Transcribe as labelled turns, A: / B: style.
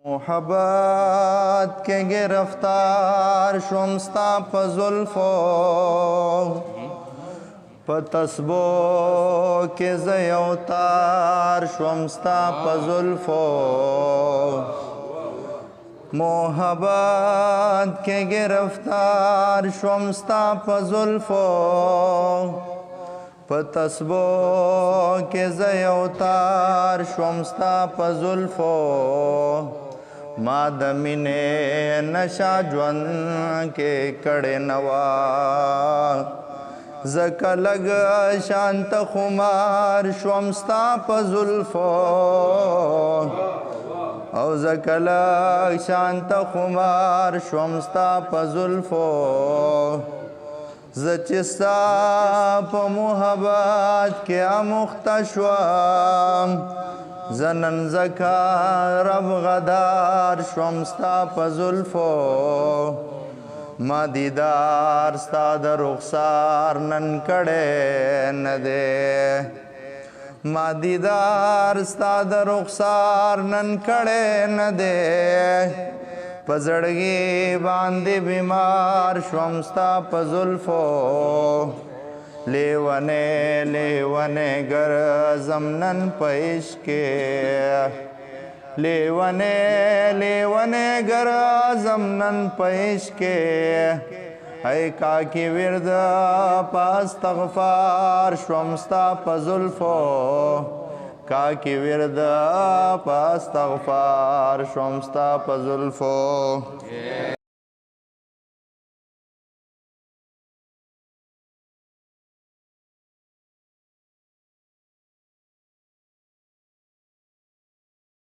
A: محبت کې گرفتار شوم ستا په زلفو، په تسبو کې زه یو تار شوم ستا په زلفو. محبت کې گرفتار شوم ستا په زلفو، په تسبو کې زه یو تار شوم ستا په زلفو. ما د مینې نشه ژوند کې کړې نه وه، ځکه لږ شانته خمار شوم ستا په زلفو، او ځکه لږ شانته خمار شوم ستا په زلفو. زه چې ستا په محبت کې اموخته شوم، زه نن ځکه رب غدار شوم ستا په زلفو. ما دیدار ستا د رخسار نن کړی نه دی، ما دیدار ستا د رخسار نن کړی نه دی. په زړګي باندې بیمار شوم ستا په زلفو، لیونی لیونی ګرځم نن په عشق کې، لیونی لیونی ګرځم نن په عشق کې. ای کاکی ورد په استغفار شوم ستا په زلفو، کاکی ورد په استغفار شوم ستا په زلفو.